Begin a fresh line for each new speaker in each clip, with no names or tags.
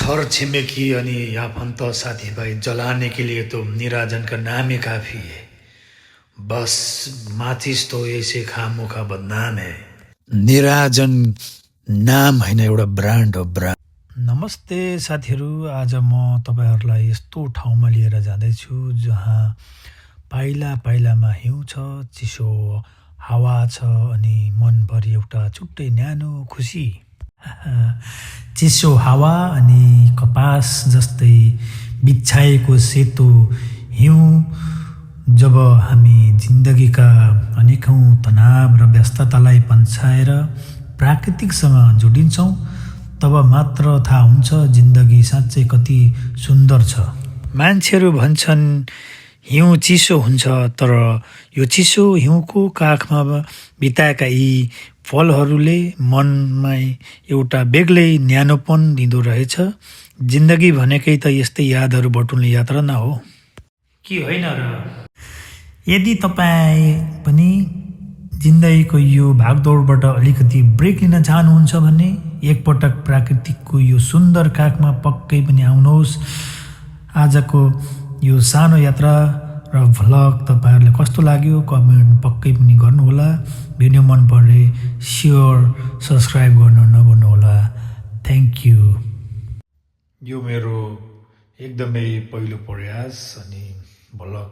छर छिमेकी अनि आफन्त साथीभाई जलाने के लिए तो निराजन का नाम ही काफी है। बस माचिस तो ऐसे खामोखा बदनाम है। निराजन नाम हैन, एउटा ब्रान्ड हो, ब्रान्ड। नमस्ते साथीहरू, आज म तपाईहरुलाई यस्तो ठाउँमा लिएर जाँदैछु जहाँ पाइला पाइलामा हिउँ छ, चिसो हावा छ अनि मनभरि एउटा छुट्टै न्यानो खुसी। चिसो हावा अनि कपास जस्तै बिछाएको सेतो हिउँ जब हामी जिन्दगीका अनेकौं तनाव र व्यस्ततालाई पन्छाएर प्राकृतिकसँग जोडिन्छौं तब मात्र थाहा हुन्छ जिन्दगी साँच्चै कति सुन्दर छ। मान्छेहरू भन्छन् हिउँ चिसो हुन्छ, तर यो चिसो हिउँको काखमा बिताएका यी फलहरूले मनमा एउटा बेग्लै न्यानोपन दिँदो रहेछ। जिन्दगी भनेकै त यस्तै यादहरू बटुल्ने यात्रा न हो कि होइन र? यदि तपाईँ पनि जिन्दगीको यो भागदौडबाट अलिकति ब्रेक लिन चाहनुहुन्छ भने एकपटक प्राकृतिकको यो सुन्दर काखमा पक्कै पनि आउनुहोस्। आजको यो सानो यात्रा र भ्लग तपाईहरुलाई कस्तो लाग्यो कमेन्ट पक्कै पनि गर्नुहोला। भिडियो मन परे शेयर सब्स्क्राइब गर्न नभुल्नुहोला। Thank you. यो मेरो एकदमै पहिलो प्रयास अनि भ्लग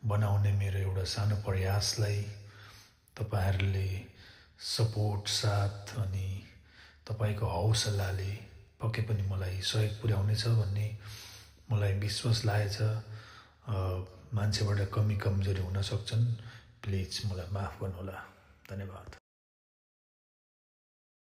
बनाउने मेरो एउटा सानो प्रयासलाई तपाईहरुले सपोर्ट साथ अनि तपाईको हौसलाले पक्कै पनि मलाई सहयोग पुर्याउनेछ भन्ने मलाई विश्वास लागेछ। मान्छेबाट कमी कमजोरी हुन सक्छन्, प्लिज मलाई माफ गर्नुहोला। धन्यवाद।